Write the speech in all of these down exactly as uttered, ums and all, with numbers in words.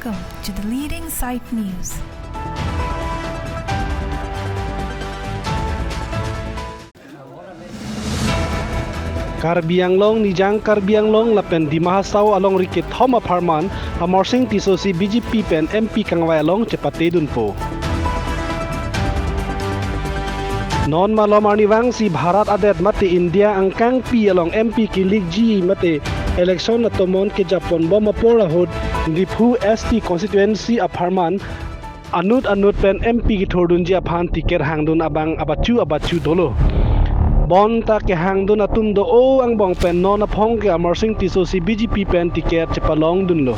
Welcome to the leading site news. Karbi Anglong, Nijang Karbi Anglong lapen Dima Hasao alongri kethom apharman Amarsing Tisso si B J P pen M P kangvai along chepatedunpo. Non malom arnivang si Bharat adet mate India angkangpi along M P kilikji mate election atomon kejapon bom apor ahut Diphu S T constituency apharman anut anut pen M P kethurdunji aphan ticket hangdun abang abachu abachu dolo. Bonta kehangdun atum do-o angbong pen non aphong ke Amarsing Tisso si B J P pen ticket chepalongdunlo.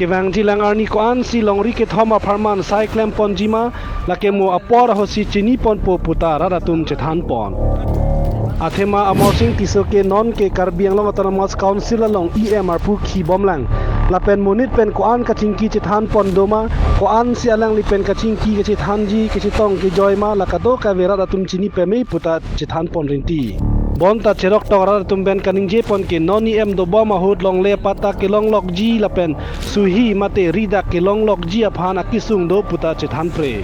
Kevangjilang arni ko-an si longri kethom apharman sai klemponji ma, lake mo apor ahutsi chiniponpo puta rat atum chethanpon. Athema Amarsing Tisso ke non ke Karbi Anglong Autonomous Council along E M arpu khibomlang. Lapen monit pen ko-an kachingki chethanpon doma, ko-an si alangli pen kachingki kachethanji kachetong kejoi ma, la kadokave rat atum chini peme puta chethanpon rinti. Bonta cheroktok rat atum pen kaningjepon ke non E M dobom ahut longle patta kelonglokji lapen suhi mate ridak kelonglokji aphan akesung do puta chethanpre.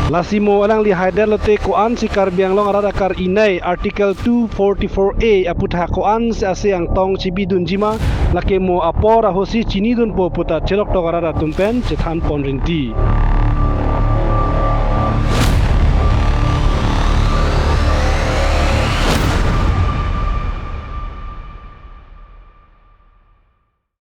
Lasi mo alangli haidet lote ko-an si Karbi Anglong arat akar inai Article two forty-four A aputhak ko-an si ase angtong chibidunji ma, lake mo apor ahutsi chinidunpo puta cheroktok arat atum pen chethanpon rinti.